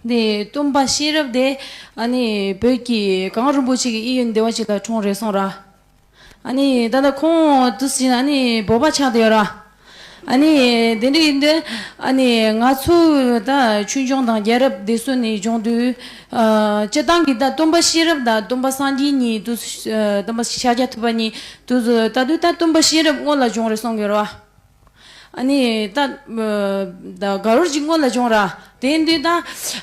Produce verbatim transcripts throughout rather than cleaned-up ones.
ནི་སྟོན་པ་ཤེས་རབ་དེ་ཨ་ནི་བོད་ཀྱི་གངས་རིན་པོ་ཆེ་གི་གཡས་གཡོན་སྡེ་བ་ཅིག་ལ་འཁྲུངས་རེད་སོང་ར། ཨ་ནི་ད་ལྟ་ཁོང་དུ་ཟིན་ཨ་ནི་བོད་པ་ཆགས་བསྡད་ཡོད་ར། ཨ་ནི་དེ་འདྲ་ཡིན་དུས་ཨ་ནི་ང་ཚོ་ད་ཆོས་འབྱུང་དང་རྒྱལ་རབས་དེ་ཚོ་ནས་སྦྱོང་དུས། ཨ། སྤྱིར་བཏང་གི་ད་སྟོན་པ་ཤེས་རབ་དང་སྟོན་པ་སངས་རྒྱས་གཉིས་དུས། ཨ། སྟོན་པ་ཤཱཀྱ་ཐུབ་པ་གཉིས་དུས་སུ་ད་དུས་ད་སྟོན་པ་ཤེས་རབ་སྔོན་ལ་བྱུང་རེད་གསུང་གི་རེད་བ། ཨ་ནི་ད་ད་ག་རོར་ཅིག་སྔོན་ལ་བྱུང་ར། དེ་དུས་ད།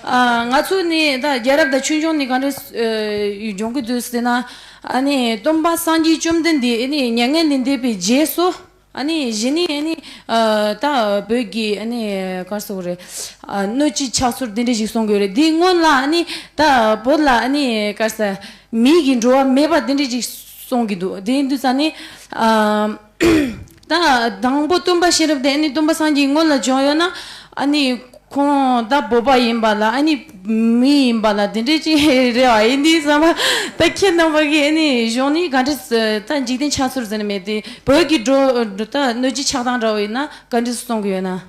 ཨ། ང་ཚོ་ནི་ད་རྒྱལ་རབས་དང་ཆོས་འབྱུང་ནི་ག་འདྲ་སྦྱོང་གི་འདུག་ཟེར་ན། ཨ་ནི་སྟོན་པ་སངས་རྒྱས་བཅོམ་ལྡན་འདས་ཨ་ནི་མྱ་ངན་ལས་འདས་པའི་རྗེས་སུ། ཨ་ནི་གཞི་ནས་ཨ་ནི། ཨ། ད་བོད་ཀྱི་ཨ་ནི་ག་རེ་ཟེར་དགོས་རེད། ཨ། སྣོད་བཅུད་ཆགས་ཚུལ་དེ་འདྲ་ཞིག་གསུང་གི་ཡོད་རེད། དེའི་སྔོན་ལ་ཨ་ནི་ད་བོད་ལ་ཨ་ནི་ག་རེ་ཟེར། མིའི་གི་འགྲོ་བ་མེད་པ་དེ་འདྲ་ཞིག་གསུང་གི་འདུག་དེ་ཡིན་དུས་ཙང་ནི། ཨ། ད་དང་པོ་སྟོན་པ་ཤེས་རབ་དེ་ཨ་ནི་སྟོན་པ་སངས་རྒྱས་སྔོན་ལ་བྱུང་ཡོད་ན། ཨ་ནི་ཁོང་ད་བོད་པ་ཡིན་པ་ལ་ཨ་ནི་མི་ཡིན་པ་ལ་དེ་འདྲ་ཅིག་རེད་བ། ཡིན་དུས་ཙམ་པ་ད་ཁྱེད་རྣམ་པ་གིས་ཨ་ནི་གཞུང་ནི་ག་འདྲ་ད་འཇིག་རྟེན་ཆགས་ཚུལ་ཟེར་ནི་མེད་དེ། བོད་ཀྱི་འགྲོ་ད་སྣོད་བཅུད་ཆགས་སྟངས་འདྲ་བོ་ཡིན་ན་ག་འདྲ་གསུང་གི་ཡོད་ན།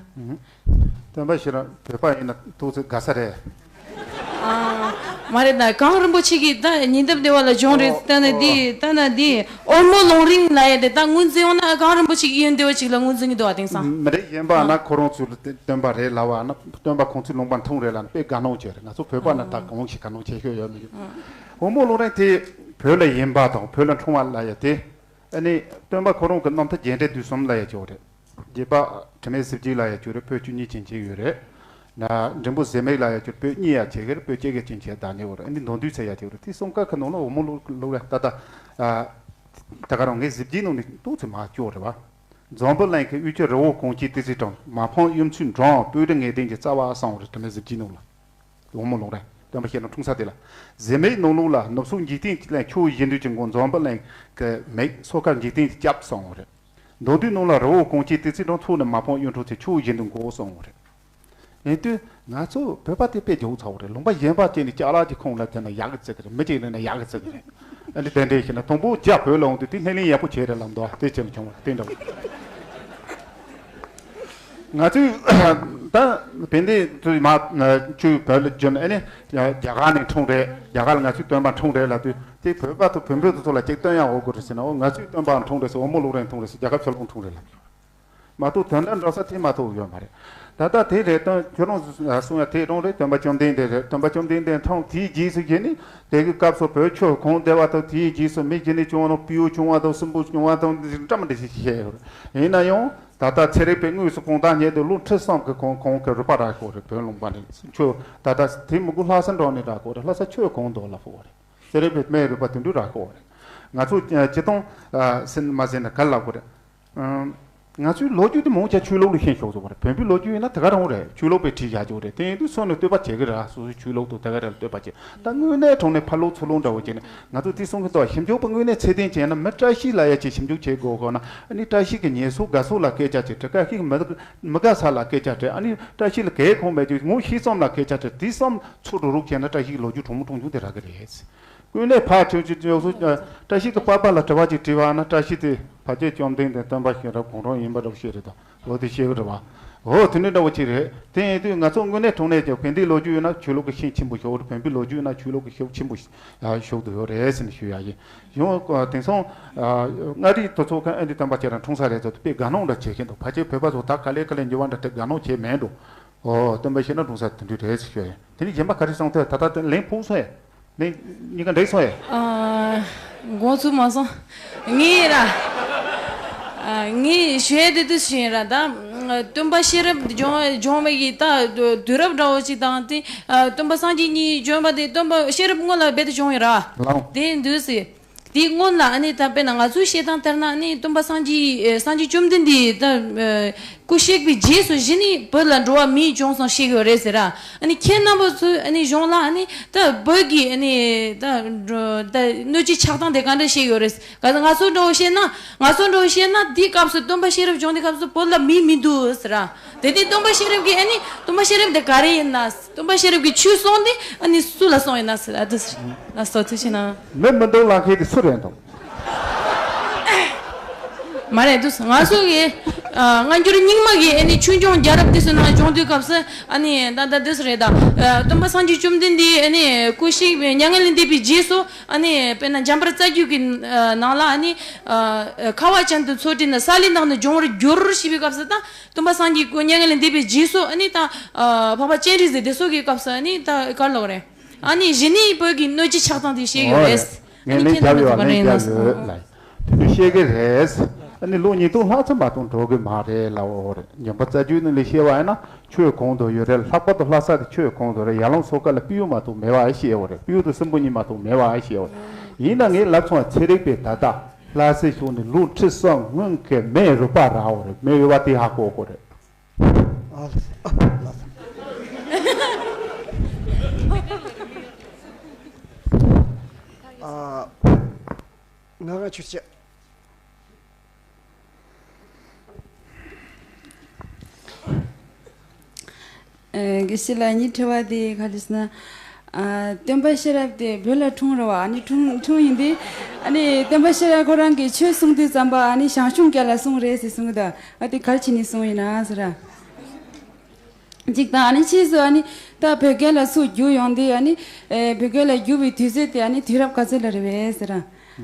སྟོན་པ་ཤེས་རབ་བོད་པ་ཡིན་ན་ཏོག་ཙམ་དགའ་ས་རེད། ཨ། མ་རེད་ད། གངས་རིན་པོ་ཆེ་གི་ད་ཉེ་འདབས་སྡེ་བ་ལ་བྱུང་རེད་ཟེར་ན་འདི་ད་ན་འདི་འོལ་མོ་ལུང་རིང་ལ་ཡ་དེ་ད་ངོས་འཛིན་ཡོང་ན་གངས་རིན་པོ་ཆེ་གི་གཡས་གཡོན་སྡེ་བ་ཅིག་ལ་ངོས་འཛིན་གི་འདུག་བ། དེང་སང་མི་རེད། གཞན་པ་ན་ཁོ་རང་ཚོ་ལ་སྟོན་པ་རེད་ལབ་པ་ན། སྟོན་པ་ཁོང་ཚོའི་ལུང་པ་འཁྲུངས་རེད་ལབ་ན་དཔེ་དགའ་སྣང་བྱེད་རེད། ང་ཚོ་བོད་པ་ན་ད་གང་ཞིག་དགའ་སྣང་བྱེད་ཤོག་ཡོད་མི་འདུག་འོལ་མོ་ལུང་རིང་དེ་བོད་ལ་ཡིན་པ་དང་བོད་ལ་འཁྲུངས་པ་ལ་ཡ་དེ། ཨ་ནི་སྟོན་པ་ཁོ་རང་གི་རྣམ་ཐར་རྒྱས་འགྲེལ་དུས་གསུམ་ལ་ཡ་ཅིག་ཡོད་རེད། རྒྱས་པ་དྲི་མེད་གཟི་བརྗིད་ལ་ཡ་ཅིག་ཡོད་རེད། པོད་བཅུ་གཉིས་ཅན་ཅིག་ཡོད་རེད། ན་འབྲིང་པོ་ཟད་མེད་ལ་ཡ་ཅིག་པོད་གཉིས་ཡ་ཅིག་གི་རེད། པོད་བཅོ་བརྒྱད་ཅན་ཅིག་བདག་ཉིད་ཡོད་རེད། ཨ་ནི་མདོ་འདུས་ཚེ་ཡ་ཅིག་ཡོད་རེད། དེ་གསུམ་ཀ་ཁ་ནང་ལ་འོལ་མོ་ལུང་རིང་ད་ལྟ། ཨ། ད་ག་རང་ངས་གཟི་བརྗིད་ནང་ནས་ཏོག་ཙམ་མར་སྐྱོར་རེད་བ། འཛམ་བུ་གླིང་གི་དབུས་ཀྱི་རི་བོ་གངས་ཀྱི་ཏི་སེ་གྲངས། མ་ཕམ་གཡུ་མཚོའི་འགྲམ། སྤོས་དྲི་ངད་ལྡན་གྱི་རྩ་བ་གསུངས་རེད། དྲི་མེད་གཟི་བརྗིད་ནང་ལ། འོལ་མོ་ལུང་རིང་སྟོན་པ་ཤེས་རབ་འཁྲུངས་ས་དེ་ལ། ཟད་མེད་ནང་ལུགས་ལ། ནུབ་སོག་འཇིག་རྟེན་གྱི་གླིང་། ཕྱོགས་བཞི་འདུལ་གྱི་མགོན། འཛམ་བུ་གླིང་གི་མིག། སོ་ཁ་འཇིག་རྟེན་གྱི་སྐྱབས་གསུངས་རེད། མདོ་འདུས་ནང་ལ་རི་བོ་གངས་ཀྱི་ཏི་སེ་གྲངས། མཚོ་ནི་མ་ཕམ་གཡུ་འཕྲོག་ཚེ། ཕྱོགས་བཞི་འདུལ་མགོན་གསུངས་རེད། ཡིན་དུས་ང་ཚོ་བོད་པ་དེ་དཔེ་རྒྱུགས་ཚར་བ་རེད། ལུང་པ་གཞན་པ་བྱས་ནས་ཅ་ལག་གི་ཁོངས་ལ་བསྡད་ན་ཡག་གི་བརྩི་གི་རེད། མི་གཅིག་རེད་ན་ཡག་གི་བརྩི་གི་རེད། ཨ་ནི་དེ་འདྲའི་ཞིག་ན་དང་པོ་རྒྱ་བོད་ལ་འོང་དུས་དེ་སྣེ་ལེན་ཡག་པོ་བྱས་རེད་ལབ་འདུག་དེ་བྱས་མི་བྱུང་བ་དེ་འདྲ་བ། ང་ཚོས་ད་བན་དེ་ཚོས་མ་ཆོས་བོད་ལ་བསྒྱུར་ནས། ཨ་ནི་རྒྱ་གར་ནས་འཁྲུངས་རེད། རྒྱ་གར་ལ་ང་ཚོའི་སྟོན་པ་འཁྲུངས་རེད་ལབ་དུས་དེ་བོད་པ་ཚོ་བོད་པ་ཚོ་ལ་ཅིག་སྟོན་ཡག་འོ་དགོས་རེད་ཟེར་ན། འོ་ང་ཚོའི་སྟོན་པ་འཁྲུངས་རེད་ཟེར། འོལ་མོ་ལུང་རིང་འཁྲུངས་རེད་ཟེར། རྒྱ་གར་ཆོས་ལུགས་འཁྲུངས་རེད་ལབ། མ་གཏོགས་དོན་དག་འགྲོ་ས་དེ་མ་གཏོགས་ཡོད་མ་རེད། ད་ལྟ་དེ་རེད་དོན་ཁྱོད་རང་གསུང་ཡ་དེ་རང་རེད། སྟོན་པ་བཅོམ་ལྡན་འདས་རེད། སྟོན་པ་བཅོམ་ལྡན་འདས་འཁྲུངས་དེའི་རྗེས་སུ་བྱས་ནས་དེ་གི་སྐབས་སུ་བོད་ཆོས་གང་བདེ་བ་དང་། དེའི་རྗེས་སུ་མི་བྱེ་བ་ནི་སྤྲེའུ་བྱུང་བ་དང་། སྲིན་པོ་བྱུང་བ་དང་། འདི་འདྲ་མི་འདྲ་ཞིག་བཤད་ཡོད་རེད། ཡིན་ན་ཡང་ད་ལྟ་ཚན་རིག་པས་དངོས་སུ་གང་ལྟར་རྙེད་དུས་ལོ་ཁྲི་གསུམ་གི་གོང་གོང་གི་རིག་པ་རག་གི་ཡོད་རེད། བོད་ལུང་པ་ནས་ཆོས་ད་ལྟ་དེ་མི་དགོས། ལྷ་ས་འགྲོ་ནས་རག་གི་ཡོད་རེད། ལྷ་ས་ཆོས་གང་འདུག་ལབ་གི་ཡོད་རེད། ཚན་རིག་པས་སྨན་རིག་པ་དེ་འདྲ་རག་གི་ཡོད་རེད། ང་ཚོ་སྤྱིར་བཏང་ཟེར་མ་ཟེར་ན་ག་ལབ་དགོས་རེད། ང་ཚོའི་ལོ་རྒྱུས་དེ་མང་ཆེ་ཆོས་ལུགས་ལ་ཤན་ཤོར་སོང་བ་རེད། བོན་པོའི་ལོ་རྒྱུས་ཡིན་ན་དེ་ག་རང་རེད། ཆོས་ལུགས་པས་བྲིས་བཞག་རྒྱུ་རེད། དེ་ཡིན་དུས་སོ་ནས་བསྟོད་པ་བྱེད་ཀྱི་རེད། སོ་སོའི་ཆོས་ལུགས་དང་དེ་ག་རེ་ལ་བསྟོད་པ་བྱེད། ད་དངོས་གནས་དྲང་གནས་ཕར་ལོག་ཚུར་ལོག་འདྲ་བོ་བྱས་ནས་ང་ཚོ་དེ་གསུང་གི་འདུག་ཞིབ་འཇུག་པ་དངོས་གནས་ཚད་ལྡན་བྱས་ན། མི་བཀྲ་ཤིས་ལ་ཡ་ཅིག་ཞིབ་འཇུག་བྱེད་དགོས་གོ་ན། ཨ་ནི་བཀྲ་ཤིས་ཀྱི་ཉེས་གསོག་དགའ་གསོ་ལ་སྐད་ཆ་ཅིག་དྲི། བཀྲ་ཤིས་ཀྱི་མི་མི་དགའ་ས་ལ་སྐད་ཆ་དྲི། ཨ་ནི་བཀྲ་ཤིས་ལ་གལ་གང་མེད་དུས་ངོ་ཤེས་ཙམ་ལ་སྐད་ཆ་དྲི། དེ་ཙམ་ཚུར་རུག་རུག་བྱས་ན་བཀྲ་ཤིས་ཀྱི་ལོ་རྒྱུས་གྲུང་མོ་གྲུང་ཆུང་དེ་རག་གི་རེད། དངོས་གནས་ཕར་ཁྱོད་ཀྱིས་ཡོངས་སུ་བཀྲ་ཤིས་ཀྱི་པགས་པ་ལ་དྲི་བ་ཅིག་དྲིས་པ་ན། བཀྲ་ཤིས་དེ་ཕལ་ཆེར་བཅོམ་ལྡན་འདས་སྟོན་པ་ཤེས་རབ་གང་རུང་ཡིན་པ་འདྲ་བོ་ཞིག་རེད་དོ། འོ་དེ་ཤེས་གི་རེད་བ། འོ་དེ་འདྲ་འདྲ་བོ་ཅིག་རེད། དེ་ཡིན་དུས་ང་ཚོ་དངོས་གནས་དྲང་གནས་ཀྱི་བན་དེའི་ལོ་རྒྱུས་ཡིན་ན་ཆོས་ལུགས་ཀྱི་ཤན་ཆེན་པོ་ཞིག་ཡོད་རེད། བོན་པོའི་ལོ་རྒྱུས་ཡིན་ན་ཆོས་ལུགས་ཀྱི་ཤན་ཆེན་པོ་ཞིག་ཞུགས་བསྡད་ཡོད་རེད་ཟེར་ནས་ཞུ་ཡ་ཡིན། ཡང་དེང་སང་མངའ་རིས་དུ་ཚོགས་ཁང་ཨ་འདི་སྟོན་པ་ཁྱེད་རང་འཁྲུངས་ས་རེད་ཟེར་དུས་དཔེ་དགའ་སྣང་འདྲ་བྱེད་ཀྱི་འདུག་ཕལ་ཆེར་བོད་པ་ཚོ་ད་ག་ལེ་ག་ལེ་འགྱུར་བ་འདྲ་དེ་དགའ་སྣང་བྱེད་མེད་འགྲོ། ཨོ། སྟོན་པ་ཤེས་རབ་འཁྲུངས་ས་དེ་འདྲ་རེད་ཟེར་ཞུ་ཡ་ཡིན། དེ་ནས་གཞན་པ་ག་རེ་གསུང་ཐོས། ད་ལྟ་དེ་ལན་ཕུག་སོང་ཡ། ལན་གཉིས་ཀ་འགྲིག་སོང་ཡ། ཨ། མགོ་ཚོས་མ་སོང་། ངས་ར། ཨ། ངས་ཞུ་ཡ་དེ་དུས་ཞུ་ཡིན་ར། ད་སྟོན་པ་ཤེས་རབ་བྱུང་བྱུང་བའི་གི་ད་དུས་རབས་འདྲ་བོ་ཞིག་དང་དེ། ཨ། སྟོན་པ་སངས་རྒྱས་གཉིས་བྱོན་པ་དེ་སྟོན་པ་ཤེས་རབ་སྔོན་ལ་རྦད་དེ་བྱུང་ཡོད་ར། ལགས། དེ་འདུག་སེ། དེའི་སྔོན་ལ་ཨ་ནི་ད་དཔེར་ན་ང་ཚོའི་བཤད་སྟངས་ལྟར་ན་ཨ་ནི་སྟོན་པ་སངས་རྒྱས་ཨེ་སངས་རྒྱས་བཅོམ་ལྡན་འདས་ད་ཨེ་སྐུ་གཤེགས་པའི་རྗེས་སུ་གཞི་ནས་བོད་ལ་འགྲོ་བ་མིའི་བྱུང་སོང་བཤད་ཀྱི་ཡོད་རེད་ཟེར་ར། ཨ་ནི་ཁྱེད་རྣམ་པ་ཚོའི་ཨ་ནི་གཞུང་ལ་ཨ་ནི་ད་བོད་ཀྱི་ཨ་ནི་ད་ད་སྣོད་བཅུད་ཆགས་སྟངས་དེ་ག་འདྲ་བཤད་ཀྱི་ཡོད་རེད། ག་ང་ཚོ་འདྲ་བོ་བཤད་ན་ང་ཚོ་འདྲ་བོ་བཤད་ན་དེའི་སྐབས་སུ་སྟོན་པ་ཤེས་རབ་བྱུང་དེའི་སྐབས་སུ་བོད་ལ་མི་མི་འདུག་ཟེར་ར། དེ་དུས་སྟོན་པ་ཤེས་རབ་ཀྱིས་ཨ་ནི་སྟོན་པ་ཤེས་རབ་དེ་ག་རེ་ཡིན་ན། སྟོན་པ་ཤེས་རབ་ཀྱིས་ཆོས་གསུངས་ཏེ་ཨ་ནི་སུ་ལ་གསུངས་ཡིན་ན་ཟེར། ཨ་དེ་ཟེར་ན་སོ་ཐུགས་ཆེ་ན། མི་མི་འདུག་ལབ་མཁན་དེ་སུ་རེད་འདུག་མ་རེད་འདུག་ང་ཚོ་གི་ཨ་སྔ་འགྱུར་རྙིང་མ་གི་ཨ་ནི་ཆོས་འབྱུང་རྒྱལ་རབས་དེ་ཚོའི་ནང་སྦྱོང་དུས་སྐབས་སུ་ཨ་ནི་ད་ལྟ་འདི་སུ་རེད་ད། ཨ་སྟོན་པ་སངས་རྒྱས་བཅོམ་ལྡན་འདས་ཨ་ནི་སྐུ་གཤེགས་པའི་མྱ་ངན་ལས་འདས་པའི་རྗེས་སུ་ཨ་ནི་དཔེར་ན་འཇམ་དཔལ་རྩ་རྒྱུད་ཀྱི་ཨ་ནང་ལ་ཨ་ནི་ཨ་ཁ་བ་ཅན་དུ་འཚོ་བྲལ་ནས་ས་ལེ་བདག་ནི་འབྱུང་བར་འགྱུར་ཞེས་པའི་སྐབས་སུ་ད་སྟོན་པ་སངས་རྒྱས་སྐུ་མྱ་ངན་ལས་འདས་པའི་རྗེས་སུ་ཨ་ནི་ད་ཨ་འཕགས་པ་སྤྱན་རས་གཟིགས་དེ་ཚོ་གི་སྐབས་སུ་ཨ་ནི་ད་ག་རེ་ལབ་དགོས་རེད། ཨ་ནི་གཞི་ནས་བོད་ཀྱི་སྣོད་བཅུད་ཆགས་སྟངས་དེ་ཤེས་ཡོད་རེད། ཨ་ངས་ནི་ལན་ཁྱེད་རྣམ་རྒྱབ་ཡོད་པ་ལན་ལན་རྒྱབ་ཡོད་ལ། དེ་ཚོ་ཤེས་ཀྱི་རེད། ཨ་ནི་ལོ་ཉིས་སྟོང་ལྷག་ཙམ་མ་གཏོགས་འགྲོ་གི་མ་རེད་ལབ་འོ་རེད། འཇམ་དཔལ་རྩ་རྒྱུད་ནང་ལ་བཤད་པ་ཡིན་ན་ཆོས་གང་དུ་ཡོད་རེད། ལྷག་པར་དུ་ལྷ་ས་དེ་ཆོས་གང་དུ་རེད། ཡར་ཀླུང་མཚོ་དཀར་ལ་སྤོས་ཡུལ་མ་གཏོགས་མེད་པ་ཤེས་འོ་རེད། སྤོས་ཡུལ་དང་སྲིན་པོ་གཉིས་མ་གཏོགས་མེད་པ་ཤེས་འོ་རེད། ཡིན་ན་ངས་ལབ་སོང་བ་ཚན་རིག་པས་ད་ལྟ་ལྷ་སའི་ཕྱོགས་ནས་ལོ་ཁྲི་སོ་སྔོན་གྱི་མེ་རུ་པ་རག་འོ་རེད། མེ་ཡོད་པ་དེ་ཧ་གོ་དགོས་རེད། ཨ་ལ་ས་ཨ་ལ་ས་ཨ་ང་ང་ཆུ་ཆ། ཨ་དགེ་བཤེས་ལགས་ངའི་དྲི་བ་དེ་ག་རེ་ཟེར་ན། ཨ་སྟོན་པ་ཤེས་རབ་དེ་བོད་ལ་འཁྲུངས་རེད་བ། ཨ་ནི་འཁྲུངས་འཁྲུངས་ཡིན་དུས། ཨ་ནི་སྟོན་པ་ཤེས་རབ་ཁོ་རང་གིས་ཆོས་གསུང་དུས་ཙམ་པ་ཨ་ནི་ཞང་ཞུང་སྐད་ལ་གསུངས་རེད་ཟེར་གསུང་གི་འདུག་ཨ་དེ་ག་རེ་བྱས་ནས་གསུངས་ཡིན་ན་ཟེར་ར། གཅིག་དང་ཨ་ནི་ཕྱིས་སུ་ཨ་ནི་ད་བོད་སྐད་ལ་ཚུར་བསྒྱུར་ཡོང་དུས་ཨ་ནི་ཨེ་བོད་སྐད་ལ་བསྒྱུར་བའི་དུས་ཚོད་དེ་ཨ་ནི་དུས་རབས་ག་ཚོད་ལ་རེད་པས་ཟེར་ར།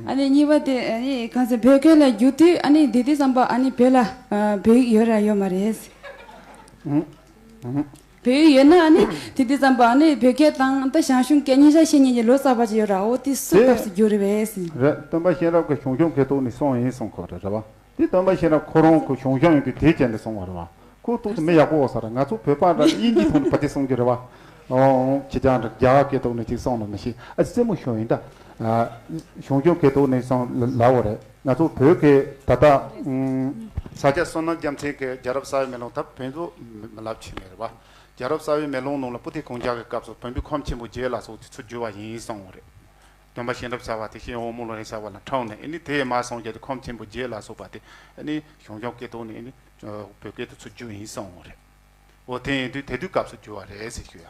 ཨ་ནི་གཉིས་པ་དེ་ཨ་ནི་ག་ཚོད་བོད་སྐད་ལ་བསྒྱུར་དུས་ཨ་ནི་དེ་དུས་ཙམ་པ་ཨ་ནི་བོད་ལ་ཨ་བོད་ཡིག་ཡོད་ར་ཡོད་མ་རེད། བོད་ཡིག་ཡོད་ན་ཨ་ནི་དེ་དུས་ཙམ་པ་ཨ་ནི་བོད་སྐད་དང་ད་ཞང་ཞུང་སྐད་གཉིས་ཆ་ཤེས་མཁན་གྱི་ལོ་ཙཱ་བ་ཅིག་ཡོད་ར། འོ་དེ་སུ་དེ་སྐབས་སུ་བསྒྱུར་རེད་པས་ཟེར། རེད། སྟོན་པ་གཤེན་རབ་ཀྱི་ཞང་ཞུང་སྐད་ཐོག་ནས་གསུངས་ཡིན་གསུང་གི་རེད། རེད་པ། དེ་སྟོན་པ་གཤེན་རབ་ཁོ་རང་གི་ཞང་ཞུང་ཡིན་དུས་དེ་བྱས་ནས་གསུངས་པ་རེད་པ། ཁོ་ཐུགས་དེ་མི་ཡག་པོ་ཡོད་ས་རེད། ང་ཚོ་བོད་པ་འདྲ་དབྱིན་ཇིའི་ཐོག་ནས་ཕལ་ཆེར་གསུང་རྒྱུ་རེད་པ། ཨོ་ཁྱེད་ཅག་འདྲ་རྒྱ་གར་སྐད་ཐོག་ནས་ཅིག་གསུངས་ན་མི་ཤེས། ཨ་རྩེད་མོ་ཞུ་ཡིན་ད། ཞང་ཞུང་སྐད་ཐོག་ནས་གསུངས་ལབ་པ་རེད། ང་ཚོ་བོད་སྐད་ད་ལྟ་ས་སྐྱ་བསོད་ནམས་རྒྱལ་མཚན་གྱི་རྒྱལ་རབས་གསར་བའི་མེ་ལོང་ད་བོན་པོ་མི་ལབ་ཆེ་མེད་རེད་པ། རྒྱལ་རབས་གསར་བའི་མེ་ལོང་ནང་ལ་པོ་ཏི་གུང་རྒྱལ་གྱི་སྐབས་སུ་བོན་པོའི་ཁམས་ཆེན་པོ་བརྒྱད་ལ་སོགས་དེ་ཚོ་བསྒྱུར་བ་ཡིན་གསུངས་པ་རེད། སྟོན་པ་གཤེན་རབ་གསར་བ་དེ་ཤེས་ཡོན་དབང་མོ་བློ་གླིང་གསར་བ་ལ་འཁྲུངས་ནས་ཨ་ནི་དེ་མ་སོང་རྒྱལ་དུ་ཁམས་ཆེན་པོ་བརྒྱད་ལ་སོགས་པ་དེ་ཨ་ནི་ཞང་ཞུང་སྐད་ཐོག་ནས་ཨ་ནི་བོད་སྐད་དུ་ཚུར་བསྒྱུར་ཡིན་གསུངས་པ་རེད། འོ་དེ་ཡིན་དུས་དེ་དུས་སྐབས་སུ་བསྒྱུར་བ་རེད་ཟེར་ཞུ་ཡ།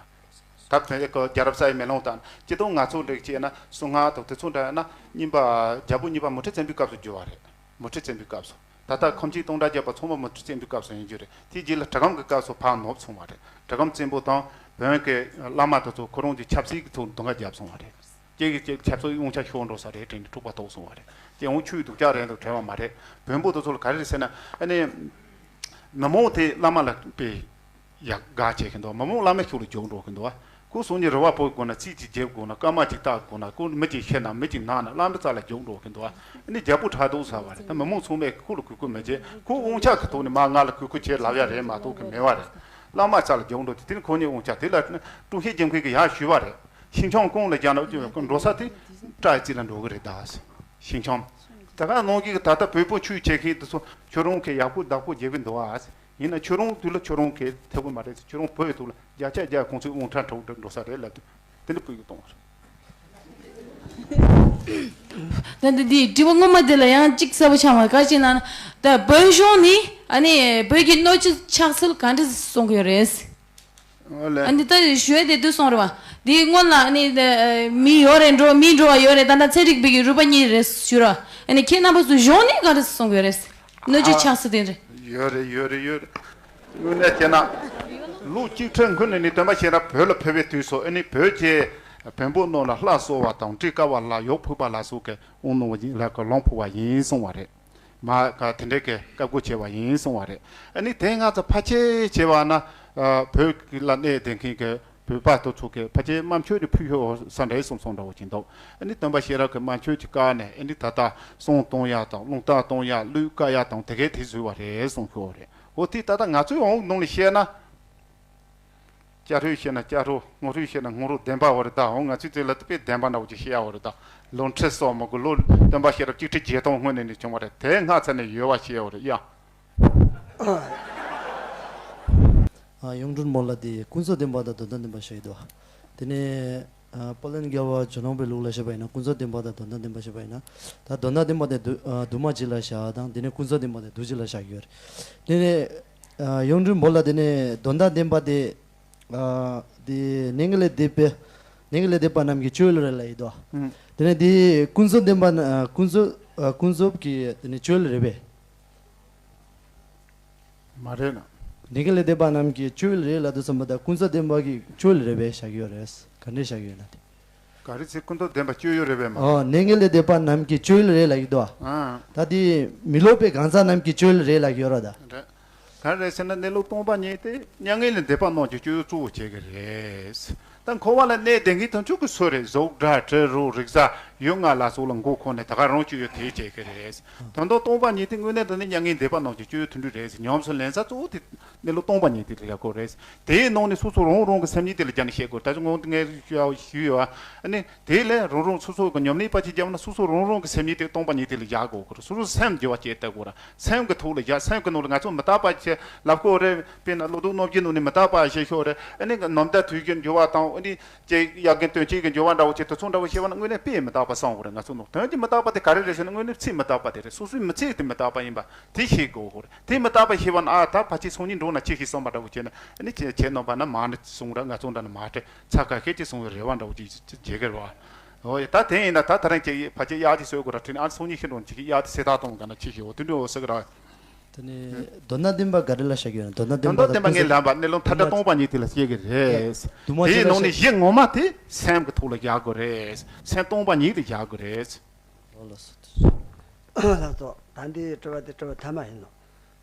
ད་བོད་ཀྱི་རྒྱལ་རབས་གསར་བའི་མེ་ལོང་དང་སྤྱིར་བཏང་ང་ཚོ་འདྲ་བྱས་ན་གསུང་སྔགས་དང་དེ་ཚོ་འདྲ་ན་རྙིང་པ་རྒྱལ་པོ་གཉིས་པ་མུ་ཁྲི་བཙན་པོའི་སྐབས་སུ་བསྒྱུར་བ་རེད། མུ་ཁྲི་བཙན་པོའི་སྐབས་སུ། ད་ལྟ་ཁམས་ཆེན་སྟོང་ཕྲག་བརྒྱ་པ་ཚང་མ་མུ་ཁྲི་བཙན་པོའི་སྐབས་སུ་ཡིན་རྒྱུ་རེད། དེ་རྗེས་ལ་གྲི་གུམ་གྱི་སྐབས་སུ་ཕར་ནུབ་སོང་བ་རེད། གྲི་གུམ་བཙན་པོ་དང་བོན་གྱི་བླ་མ་དེ་ཚོ་ཁོ་རང་གི་ཆབ་སྲིད་ཀྱི་ཐོག་སྡུག་བསྔལ་བརྒྱབ་སོང་བ་རེད། ཁྱེད་ཀྱི་ཁྱེད་ཆབ་སྲིད་དབང་ཆ་ཤོར་འགྲོ་ས་རེད་དྲན་ནས་འཁྲུག་པ་གཏོགས་སོང་བ་རེད། ཁྱེད་འོང་ཆུའི་སྡུག་ཅག་རེད་འདུག་དྲན་བ་མ་རེད། བོན་པོ་དེ་ཚོ་ལ་ག་རེ་རེད་ཟེར་ན་ཨ་ནི། མི་མང་དེ་བླ་མ་ལ་དཔེ་ཡ་དགའ་བྱེད་ཀྱི་འདུག་མི་མང་བླ་མའི་ཤུགས་ལ་རྒྱུག་འགྲོ་གི་འདུག་ཁོ་སང་ཉིན་རུ་བ་ཕོག་དགོས་ན་རྩིས་ཅིག་རྒྱབ་དགོས་ན་སྐར་མ་ཅིག་བཏགས་དགོས་ན་ཁོ་མི་ཅིག་ཤི་ན་མི་ཅིག་ན་ན་བླ་མའི་རྩ་ལ་རྒྱུག་འགྲོ་གི་འདུག་ཨ་ནི་རྒྱལ་པོ་ཕྲག་དོག་ཟ་བ་རེད། ད་མི་མང་ཚང་མས་ཁོ་ལ་གུས་བཀུར་མི་བྱེད། ཁོ་དབང་ཆ་གི་ཐོག་ནས་མ་ང་ལ་གུས་བཀུར་བྱེད་ལབ་ཡ་རེད་མ་གཏོགས་གི་མེད་བ་རེད། བླ་མ་རྩ་ལ་རྒྱུག་འགྲོ་དེ་དེ་ནི་ཁོ་གཉིས་དབང་ཆ་དེ་ལ་ཀྲུང་ཧྲི་རྒྱལ་མཁན་གྱི་ཡར་ཞུས་བ་རེད། ཤིན་ཅང་ཀོང་ལ་རྒྱག་ན་འགྲོ་ས་དེ་སྤྲ་རྩི་ལ་འགྲོ་གི་རེད་ད། ཤིན་ཅང་། ད་ག་ནང་གི་ད་ལྟ་བོད་པོ་ཆོས་བྱེད་མཁན་དེ་ཚོ་ཁྱོད་རང་གི་ཡག་པོ་བདག་པོ་བྱེད་གི་འདུག་ཨ། ཡིན་ན་ཁྱོད་རང་དུས་ལ་ཁྱོད་རང་གི་ཐེ་བོ་མ་རེད། ཁྱོད་རང་བོད་ཡི་དུས་ལ་བརྒྱ་ཆ་བརྒྱ་ཁོང་ཚོའི་དབང་ཁྲལ་འཕྲོག་འགྲོ་ས་རེད་ལབ་དུས་དེ་འདྲ་ཕུད་གི་གཏོང་བ་རེད། ད་འདི་འདི་དྲི་བ་སྔོན་མ་དེ་ལ་ཡང་གཅིག་གསལ་པོ་ཆགས་མ་ག་ཅི་ན་ད་བོད་གཞུང་ནི་ཨ་ནི་བོད་ཀྱི་སྣོད་བཅུད་ཆགས་ཚུལ་ག་འདྲ་གསུང་གི་ཡོད་རེད། ཨོ་ལེ། ཨ་ནི་ད་ཞུ་ཡ་དེ་དུས་སོང་རེད་བ། འདི་སྔོན་ལ་ཨ་ནི་མི་ཡོད་རེད་འགྲོ་མི་འགྲོ་བ་ཡོད་རེད། ད་ལྟ་ཚན་རིག་པའི་གི་རུས་པ་གཉིས་རེད་ཞུ་ར། ཨ་ནི་ཁྱེད་རྣམ་པ་ཚོ་གཞུང་ནས་ག་རེ་གསུང་གི་ཡོད་རེད། སྣོད་བཅུད་ཆགས་ས་དེ་རེད། ཡོད་རེད་ཡོད་རེད་ཡོད་རེད། དངོས་གནས་བྱས་ན། ལོ་གཅིག་ཁྲི་སྔོན་ནས་ནི་སྟོན་པ་གཤེན་རབ་བོད་ལ་ཕེབས་པའི་དུས་སུ་ཨ་ནི་བོད་ཀྱི་བོན་པོ་རྣམས་ལ་ལྷ་གསོལ་བ་དང་སྤྲེའུ་དཀར་བ་ལ་ཡོག་ཕུག་པ་ལ་སོགས་ཀྱི་དབང་གནང་བ་ཡིན་ལ་ཀ་ལུང་ཕུག་པ་ཡིན་གསུང་བ་རེད། མ་ག་དེ་འདྲའི་གི་བཀའ་བསྒོ་བྱས་པ་ཡིན་གསུང་བ་རེད། ཨ་ནི་དེ་ང་ཚོ་ཕལ་ཆེར་བྱས་པ་ན་ཨ་བོད་ལ་གནས་བསྡད་མཁན་གྱི་བོད་པ་དེ་ཚོ་གི་ཕལ་ཆེར་དམར་མཆོད་དེ་ཕུལ་ཤོག་ས་འདྲ་གསུང་གསུང་འདྲ་བོ་ཅིག་འདུག་ཨ་ནི་སྟོན་པ་གཤེན་རབ་ཀྱི་དམར་མཆོད་ཀྱི་བཀའ་ནས་ཨ་ནི་ད་ལྟ་བསང་གཏོང་ཡ་དང་རླུང་རྟ་གཏོང་ཡ་གླུད་བཀའ་ཡ་དང་དེ་གའི་དེ་བཟོས་པ་རེད་གསུང་ཤོག་རེད། འོ་དེ་ད་ལྟ་ང་ཚོའི་འོང་ནང་ལ་བཤད་ན། སྐྱ་ཧྲུལ་བཤད་ན་སྐྱ་ཧྲུལ། སྔོ་ཧྲུལ་བཤད་ན་སྔོ་ཧྲུལ་བདེན་པ་འོ་རེད་ད། འོང་ང་ཚོའི་དེ་ལ་དཔེ་བདེན་པ་འདྲ་བོ་ཅིག་བཤད་ཡ་འོ་རེད་ད། ལོ་ཁྲི་སོགས་མ་དགོས་ལོ་སྟོན་པ་ཤེས་རབ་གཅིག་ཁྲི་བརྒྱད་སྟོང་སྔོན་ནས་ནི་བྱུང་བ་རེད། དེ་སྔ་ཚར་ནས་ཡོད་པ་བཤད་ཡ་འོ་རེད་ཡ། ཨ་གཡུང་དྲུང་མོ་ལ་དེ་ཀུན་རྫོབ་བདེན་པ་དང་དོན་དམ་བདེན་པ་བཤད་ཡོད་དོ། དེ་ནས་ཨ་དཔལ་ལྡན་རྒྱལ་བ་ཇོ་ནང་པའི་ལུགས་ལ་བཤད་པ་ཡིན་ན་ཀུན་རྫོབ་བདེན་པ་དང་དོན་དམ་བདེན་པ་བཤད་པ་ཡིན་ན། ད་དོན་དམ་བདེན་པ་དེ་དུ་ཨ་དུ་མ་གཅིག་ལ་བཞག་དང་དེ་ནས་ཀུན་རྫོབ་བདེན་པ་དེ་དུ་གཅིག་ལ་བཞག་གི་ཡོད་རེད། དེ་ནས་ཨ་གཡུང་དྲུང་བོན་ལ་དེ་ནས་དོན་དམ་བདེན་པ་དེ་ཨ་དེ་གནས་ལྔ་ལས་འདས་པའི་གནས་ལྔ་ལས་འདས་པ་རྣམས་ཀྱི་སྤྱོད་ཡུལ་རེད་ལབ་ཡོད་དོ། ཨང་། དེ་ནས་དེ་ཀུན་རྫོབ་བདེན་པ་ན་ཨ་ཀུན་རྫོབ་ཨ་ཀུན་རྫོབ་ཀྱི་དེ་ནས་སྤྱོད་ཡུལ་རེད་པས། མ་རེད་ན། གནས་སྐབས་ལས་འདས་པ་རྣམས་ཀྱི་སྤྱོད་ཡུལ་རེད་ལབ་དུས་ཙམ་པ་ད་ཀུན་རྫོབ་བདེན་པ་གི་སྤྱོད་ཡུལ་རེད་པས་བཞག་གི་ཡོད་རེད། ག་འདྲས་བཞག་གི་ཡོད་ན་དེ། ག་རེ་ཚེ་ཀུན་རྫོབ་བདེན་པ་སྤྱོད་ཡུལ་རེད་པས་མ། ཨོ་གནས་སྐབས་ལས་འདས་པ་རྣམས་ཀྱི་སྤྱོད་ཡུལ་རེད་ལབ་ཀྱི་འདུག་ཨ། ད་དེ་མི་སློབ་པའི་གང་ཟག་རྣམས་ཀྱི་སྤྱོད་ཡུལ་རེད་ལབ་ཀྱི་ཡོད་རེད་ད། རེད། ག་རེ་ཟེར་ན་གནས་ལུགས་སྟོང་པ་ཉིད་དེ་མྱ་ངན་ལས་འདས་པ་རྣམས་ཀྱི་སྤྱོད་ཡུལ་གཙོ་བོ་བྱེད་ཀྱི་རེད། ད་འཁོར་བ་ལ་གནས་བསྡད་མཁན་དེ་ཚོ་གི་སུ་རེད། གཟུགས་སྒྲ་དྲི་རོ་རེག་བྱ་ཡུལ་ལྔ་ལ་སོགས་ལ་མགོ་འཁོར་ནས་ད་ག་རང་སྤྱོད་ཡུལ་དེ་བྱེད་ཀྱི་རེད། དོན་དག་སྟོང་པ་ཉིད་དེ་དངོས་གནས་དྲང་གནས་མྱ་ངན་འདས་པ་རྣམས་ཀྱི་སྤྱོད་ཡུལ་དེ་འདྲ་རེད། ཉམས་སུ་ལེན་ས་གཙོ་བོ་དེ་གནས་ལུགས་སྟོང་པ་ཉིད་དེ་ལ་ཡག་པོ་རེད། དེའི་ནང་ནས་སོ་སོ་རང་རང་གི་སེམས་ཉིད་དེ་ལ་སྦྱར་ནས་བཤད་དགོས། ད་ཅི་ངོ་དེ་ངས་ཞུས་ཡོད་ཨ་ནི། དེ་ལས་རང་རང་སོ་སོ་གི་ཉམས་ལེན་པ་ཅིག་བརྒྱབ་ན་སོ་སོ་རང་རང་གི་སེམས་ཉིད་དེ་སྟོང་པ་ཉིད་དེ་ལ་བཞག་དགོས་ཀྱི་རེད། སོ་སོ་སེམས་འགྱུར་བ་སྐྱེ་ལྟ་དགོས་ར། སེམས་ཀྱི་ཐོག་ལ་བཞག་སེམས་ཀྱི་ནང་ལ་ང་ཚོ་མི་རྟག་པ་ཞེས་ལབ་དགོས་རེད། དཔེར་ན་བློ་ལྡོག་རྣམ་འབྱེད་ནང་ནས་མི་རྟག་པ་ཞེས་ཤོག་རེད། ཨ་ནི་ནམ་ཟླ་དུས་ཀྱི་འགྱུར་བ་དང་ཨ་ནི་ཅེས་དབྱར་དགུན་སྟོན་དཔྱིད་ཀྱི་འགྱུར་བ་འདྲ་བོ་ཅིག་དེ་ཚོ་འདྲ་བོ་ཤེས་པ་ན་དངོས་གནས་དཔེ་མི་རྟག་པ་བསམ་དགོས་རེད། ང་ཚོ་ནང་དོན་གྱི་མི་རྟག་པ་དེ་ག་རེ་རེད་ཟེར་ན་དངོས་གནས་ཚིག་མི་རྟག་པ་དེ་རེད། སོ་སོའི་མི་ཚེ་དེ་མི་རྟག་པ་ཡིན་པ་དེ་ཤེས་དགོས་རེད། དེ་མི་རྟག་པ་ཤེས་པ་ན་ཨ་ད་ཕལ་ཆེར་སང་ཉིན་འགྲོ་ན་ཅི་ཞིག་བསམ་པ་འདྲ་བོ་བྱས་ན་ཨ་ནི་ཁྱེད་ཁྱེད་རྣམ་པ་ན་མ་ཎི་གསུང་ར་ང་ཚོ་འདྲ་ན་མ་སྤྲད། ཚ་ཁ་ཤས་ཀྱིས་གསུང་བའི་རེ་བ་འདྲ་བོ་ཅིག་བྱེད་ཀྱི་རེད་བ། འོ་ཡ་ད་དེ་ཡིན་ན་ད་ད་རིང་ཅིག་ཕལ་ཆེར་གཡག་ཅིག་གསོད་དགོས་ར་དྲིས་ན་ཨ་སང་ཉིན་ཤི་འགྲོ་ཅིག་གཡག་དེ་སེ་ཐག་གཏོང་ག་ན་ཅི་ཞིག་འོ་དེ་འདྲ་འོ་ཟེར་གི་ར། དེ་ནས་མདོར་ན་བདེན་པ་ག་རེ་ལ་བཞག་གི་ཡོད་ན། མདོར་ན་བདེན་པ་དོན་དག་བདེན་པ་ངས་ལབ་པ་གནས་ལུགས་མཐའ་དག་སྟོང་པ་ཉིད་དེ་ལ་བཤད་ཀྱི་རེད། དེའི་ནང་ནས་གཞི་ངོ་མ་དེ་སེམས་ཀྱི་ཐོག་ལ་བཞག་དགོས་རེད། སེམས་སྟོང་པ་ཉིད་དེ་བཞག་དགོས་རེད། ལགས་སོ། ད་འདི་དྲི་བ་དེ་དྲི་བ་ཐ་མ་ཡིན་ནོ།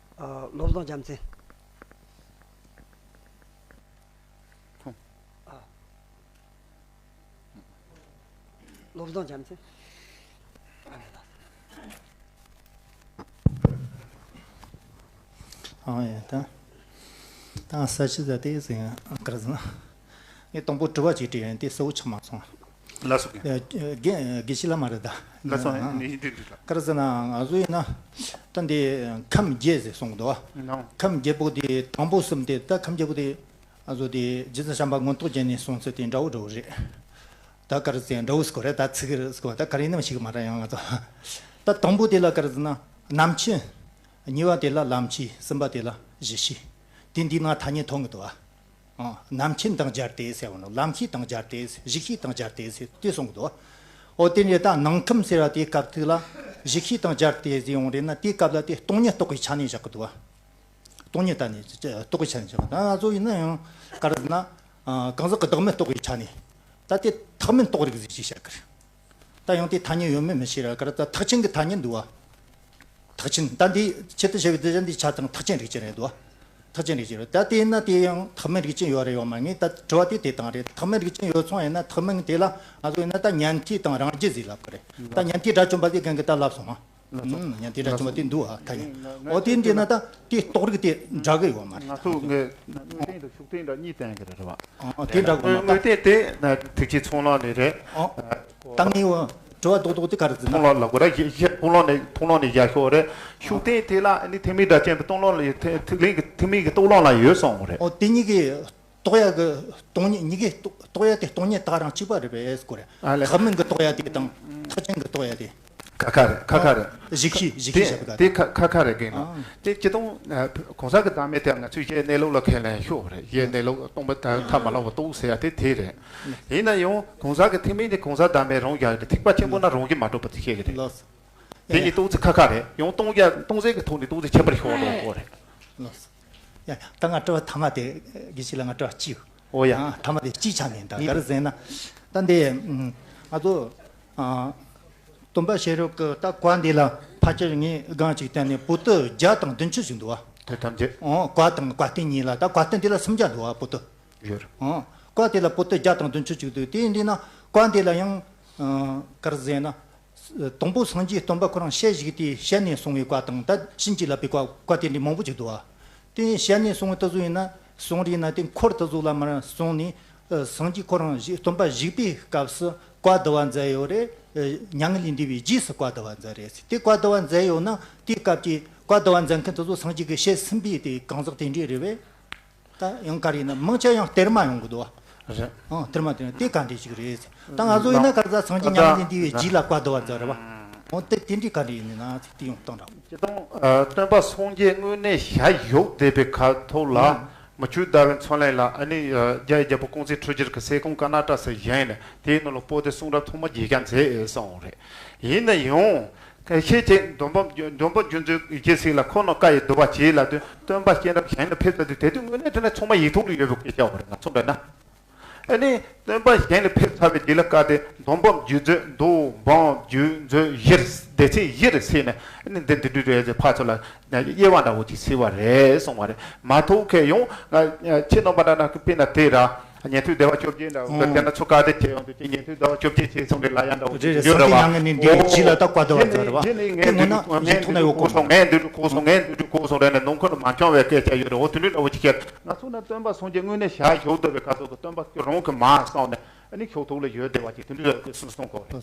བློ་བཟང་རྒྱལ་མཚན། བློ་བཟང་རྒྱལ་མཚན། ཨ་ཡ་ད། ད་ས་ཆི་ཟ་དེ་ཟིན་གར་ཟིན། ངས་དང་པོ་དྲི་བ་ཅིག་དྲིས་ཡོད་དེ་གསལ་པོ་ཆགས་མ་སོང་། ལ་སོགས་ཀྱི། དགེ་དགེ་བཤེས་ལ་མ་རེད་ད། ལ་སོགས་ནི་འདི་འདི་ལ། གར་ཟིན་ན་ང་ཚོ་ཡིན་ན། ད་འདི་ཁམས་བརྒྱད་ཟེར་གསུངས་འདུག་བ། ནོ། ཁམས་བརྒྱད་པོ་དེ་དང་པོ་གསུམ་དེ་ད་ཁམས་བརྒྱད་པོ་དེ། ང་ཚོ་དེ་རྗེ་བཙུན་བྱམས་པ་མངོན་རྟོགས་རྒྱན་ནས་གསུངས་ཚུལ་དེ་འདྲ་བོ་འདྲ་བོ་རེད། ད་ག་རེ་ཟེར་འདྲ་བོ་ཟེར་གོ་རེད། ད་ཚིག་རེད་ཟེར་གོ་ད་ག་རེ་ཡིན་ནམ་ཤེས་གི་མ་རེད་ཡང་ང་ཚོ། ད་དང་པོ་དེ་ལ་ག་རེ་ཟེར་ན་རྣམ་མཁྱེན། གཉིས་པ་དེ་ལ་ལམ་ཤེས། གསུམ་པ་དེ་ལ་གཞི་ཤེས། དེ་འདི་ན་ཐ་སྙད་ཐོན་གི་འདུག་ཨ། རྣམ་མཁྱེན་དང་སྦྱར་ཏེ་ཟེར་བ་ནི་ལམ་ཤེས་དང་སྦྱར་ཏེ་གཞི་ཤེས་དང་སྦྱར་ཏེ་ཟེར་དེ་གསུངས་གི་འདུག་ཨ། འོ་དེ་འདྲ་ད་ནང་ཁམས་ཟེར་བ་དེའི་སྐབས་དུས་ལ་གཞི་ཤེས་དང་སྦྱར་ཏེ་ཟེར་ཡོང་རེད་ན་དེའི་སྐབས་ལ་དེ་སྟོང་ཉིད་རྟོགས་པའི་ཆ་ནས་བཞག་གི་འདུག་ཨ། སྟོང་ཉིད་ད་ནི་རྟོགས་པའི་ཆ་ནས་བྱས་པ་ད་ང་ཚོ་ཡིན་ན་ཡང་ག་རེ་ཟེར་ན། གང་ཟག་གི་བདག་མེད་རྟོགས་པའི་ཆ་ནས། ད་དེ་ཐེག་དམན་རྟོགས་རིགས་ཟེར་ཅིག་བཤད་གི་རེད། ད་ཡང་དེ་ཐ་སྙད་ཡོད་མེད་མི་ཤེས་ར་ག་རེ་ད་ཐེག་ཆེན་གྱི་ཐ་སྙད་འདུག་བ། ཐེག་ཆེན་ད་འདི་ཆེད་དུ་བྱ་བའི་གདུལ་བྱ་འདི་ཆ་ཚང་ཐེག་ཆེན་རིགས་ཅན་རེད་འདུག་བ། ཐེག་ཆེན་རིགས་ཅན་རེད། ད་དེ་ཡིན་ན་དེ་ཡང་ཐེག་དམན་རིགས་ཅན་ཡོད་རེད་ཡོད་མ་ངས་ད་དྲི་བ་དེ་དེ་དང་རེད། ཐེག་དམན་རིགས་ཅན་ཡོད་ཚོང་ཡིན་ན་ཐེག་དམན་དེ་ལ་ང་ཚོ་ཡིན་ན་ད་ཉན་ཐོས་དང་རང་རྒྱུད་ཟེར་ལབ་གི་རེད། ད་ཉན་ཐོས་དགྲ་བཅོམ་པ་དེ་གན་གི་ད་ལབ་སོང་ང་། ལགས་སོ། ཉན་ཐོས་དགྲ་བཅོམ་པ་དེ་འདུག་ཨ་ཐ་སྙད། ང་ཨོ་དེ་ང་འདྲི་ན་ད་དེ་རྟོགས་རིགས་དེ་འདྲ་གི་ཡོད་མ་རེད། ང་ཚོ་ངས་དངོས་བསྟན་དང་ཤུགས་བསྟན་འདྲ་གཉིས་བསྟན་གི་རེད་བ། ཨོ་དེ་འདྲ་གི་ཡོད་མ་རེད། དངོས་བསྟན་དེ་ཐེག་ཆེན་ཚོགས་ལམ་ནས་རེད། ཨོ་ད་ངས་འོ་དྲི་བ་རྡོག་རྡོག་དེ་ག་རེ་ཟེར་ན། ཚོགས་ལམ་ལ་གོ་ར་ཞེས་ཞེས་ཚོགས་ལམ་ནས་ཚོགས་ལམ་ནས་བཞག་ཤོག་རེད། ཤུགས་བསྟན་དེ་ལ་ནི་ཐེག་དམན་དགྲ་བཅོམ་པའི་རྟོགས་ལམ་ལ་ཐེག་ཐེག་དམན་གྱི་ཐེག་དམན་གྱི་རྟོགས་ལམ་ལ་ཡོད་གསུངས་རེད། ཨོ་དེ་གཉིས་ཀྱི་རྟོགས་ཡ་གི་སྟོང་ཉིད་གཉིས་ཀའི་རྟོགས་རྟོགས་ཡ་དེ་སྟོང་ཉིད་དག་རང་གཅིག་པ་རེད་པས་ཟེར་གོ་རེད། ཨ་ལས། ཐེག་དམན་གྱི་རྟོགས་ཡ་དེ་དང་ཐེག་ཆེན་གྱི་རྟོགས་ཡ་དེ། ཁ་ཁ་རེད། ཁ་ཁ་རེད། གཞི་ཤེས་གཞི་ཤེས་བྱ་བ་དེ་དེ་ཁ་ཁ་ཁ་རེད་གན་ན། ཨ། དེ་སྤྱིར་བཏང་གོང་ས་གི་བདག་མེད་དེ་ང་ཚོས་གཞི་གནས་ལུགས་ལ་ཁས་ལེན་ཤོག་རེད། གཞི་གནས་ལུགས་སྟོང་པ་དང་ཐ་མ་ལ་བ་རྟོགས་ཟེར་ཡ་དེ་དེ་རེད། ཡིན་ན་ཡང་གོང་ས་གི་ཐེག་དམན་དེ་གོང་ས་བདག་མེད་རང་རྒྱལ་དེ་ཐེག་པ་ཆེན་པོ་ན་རང་གི་མ་གྲུབ་པ་དེ་བཤད་གི་རེད། ལགས། དེ་ནི་རྟོགས་ཚིག་ཁ་ཁ་རེད། ཡང་སྟོང་རྒྱ་སྟོང་ཟད་ཀྱི་ཐོག་ནས་རྟོགས་ཚིག་ཁྱད་པར་ཤོར་འགྲོ་གོ་རེད། ལགས། ཡ། ད་ང་དྲི་བ་ཐ་མ་དེ་དགེ་བཤེས་ལ་ང་དྲི་བ་གཅིག་ཨོ་ཡ། ཨ། ཐ་མ་དེ་གཅིག་ཆ་ནས་ད་ག་རེ་ཟེར་ན། ད་འདི་ང་ཚོ་ཨ། སྟོན་པ་ཤེས་རབ་ཀྱི་ད་བཀའ་འདི་ལ་ཕལ་ཆེར་ངས་སྒང་གཅིག་བལྟས་ནས་པོ་ཏི་བརྒྱ་དང་བདུན་ཅུ་ཞིག་འདུག་བ། དེ་ཐམས་ཅད། ཨོ་བཀའ་དང་བཀའ་བསྟན་གཉིས་ལ་ད་བཀའ་བསྟན་འདི་ལ་སུམ་བརྒྱ་འདུག་བ་པོ་ཏི། ཡོད། ཨོ་བཀའ་དེ་ལ་པོ་ཏི་བརྒྱ་དང་བདུན་ཅུ་ཅིག་འདུག་དེ་འདི་ན་བཀའ་འདི་ལ་ཡང་ཨ། ག་རེ་ཟེར་ན། དང་པོ་སངས་རྒྱས་སྟོན་པ་ཁོ་རང་ཞལ་བཞུགས་དུས་ཞལ་ནས་གསུང་བའི་བཀའ་དང་ད་བྱིན་གྱིས་བརླབས་པའི་བཀའ་བཀའ་དེ་འདྲའི་མང་པོ་ཅིག་འདུག་བ། དེ་ཞལ་ནས་གསུང་བའི་དེ་ཚོ་ཡིན་ན་གསུང་རིགས་ན་དེ་འཁོར་དེ་ཚོ་ལ་མར་སོང་ནས་ཨ། སངས་རྒྱས་ཁོ་རང་བཞུགས་སྟོན་པ་བཞུགས་པའི་སྐབས་སུ་བཀའ་བསྡུ་བ་མཛད་ཡོད་རེད། ཨ། མྱ་ངན་ལས་འདས་པའི་རྗེས་སུ་བཀའ་བསྡུ་བ་མཛད་རེད། དེ་བཀའ་བསྡུ་བ་མཛད་ཡོད་ན་དེའི་སྐབས་ཀྱི་བཀའ་བསྡུ་བ་མཛད་མཁན་དེ་ཚོ་སངས་རྒྱས་ཀྱི་ཞལ་ཟིན་པའི་དེ་གང་ཟག་དེ་འདྲས་རེད་པས། ད་ཡང་ག་རེ་ཡིན་ན་མང་ཆེ་ཡང་གཏེར་མ་ཡོང་གི་འདུག་བ། རེད། ཨང་གཏེར་མ་དེ་དེ་ག་འདྲ་ཞིག་རེད། ད་ང་ཚོ་ཡིན་ན་ག་རེ་ཟ་སངས་རྒྱས་མྱ་ངན་ལས་འདས་པའི་རྗེས་ལ་བཀའ་བསྡུ་བ་མཛད་རེད་བ། འོ་དེ་དེ་འདྲའི་ག་འདྲ་ཡིན་ན་ཚིག་དེ་ཡོང་སྟངས་ར། སྤྱིར་བཏང་སྟོན་པ་སངས་རྒྱས་དངོས་གནས་ཞལ་བཞུགས་བསྡད་པའི་ཁ་ཐོག་ལ་མི་བསྐྱོད་ཟླ་བའི་མཚོ་གླིང་ལ་ཨ་ནི་རྒྱལ་བའི་རྒྱལ་པོ་ཀོང་ཙེ་ཁྲི་སྦྱོར་གྱི་སྲས་སྐུ་ཀ་ན་ཊ་སུ་བཞེངས་ནས་དེའི་ནང་ལ་པོ་ཏི་གསུང་རབ་ཐོག་མ་བརྒྱད་བརྒྱ་མཛད་གསུངས་རེད། ཡིན་ན་ཡང་། ཤེས་བྱའི་སྡོམ་པ་སྡོམ་པ་རྒྱུ་མཚན་ཡིད་ཆེས་ཟིན་ལ་ཁོ་ན་བཀའ་ཡི་བསྡུ་བ་བྱས་ལ་དོན་སྟོན་པ་གཤེན་རབ་གཞན་ལ་ཕེབས་ཚར་དུས་དེ་དུས་དངོས་གནས་དྲང་གནས་ཚང་མ་ཡིག་ཐོག་ལ་ཡོད་པའི་སྐད་ཆ་བ་རེད། ང་ཚོ་འདྲ་ན། ཨ་ནི་སྟོན་པ་གཞན་ལ་ཕེབས་ཚར་བའི་རྗེས་ལ་བཀའ་སྡེ་སྡོམ་པ་རྒྱུ་མཚན་མདོ་འབངས་རྒྱུ་མཚན་བཞིར་སྡེ་ཚན་བཞིར་ཕྱེ་ནས་ཨ་ནི་འདི་འདི་འདྲ་རེད་ཟེར་ཕར་ཚུར་ལ་དབྱེ་བ་འདྲ་བོ་ཅིག་ཕྱེ་བ་རེད་གསུང་བ་རེད། མ་ཐུག་ཁེ་ཡོང་ང་ཁྱེད་རྣམ་པ་འདྲ་ན་དཔེར་ན་དེ་ར་ཉན་ཐོས་སྡེ་པ་བཅོ་བརྒྱད་འདྲ་བོ་དེ་ན་ཚོ་བཀའ་སྡེ་བྱས་ཡོང་དུས་ཉན་ཐོས་སྡེ་པ་བཅོ་བརྒྱད་བྱས་སོང་རེད་ལ་ཡང་འདྲ་བོ་རེད་རེད། ཡོད་རེད་བ། དེ་ཡང་ནི་འདི་ཡི་ཕྱི་ལ་ད་བཀའ་སྡོམ་བརྩི་བ་རེད་བ། དེ་ངོ་ན་ངས་འདི་འདྲ་གོ་སོང་ངས་འདི་འདྲ་གོ་སོང་ངས་འདི་འདྲ་གོ་སོང་རེད་ནས་ནང་ཁུལ་ལ་མ་འཁྱོངས་བའི་སྐད་ཆ་ཡོད་རེད། འོ་དེ་འདྲ་འདྲ་བོ་ཅིག་བཤད། ང་ཚོ་ནི་སྟོན་པ་སངས་རྒྱས་དངོས་གནས་བཞག་ཞོག་འདོད་པའི་ཁ་ཐོག་ཏུ་སྟོན་པ་ཁྱོད་རང་གི་མ་གསུངས་ནས་ཨ་ནི་ཁྱོད་ཐུགས་ལ་ཡོད་བསྡད་པ་ཅིག་དེ་འདྲ་ཡོད་གི་སུ་གསུང་གོ་རེད།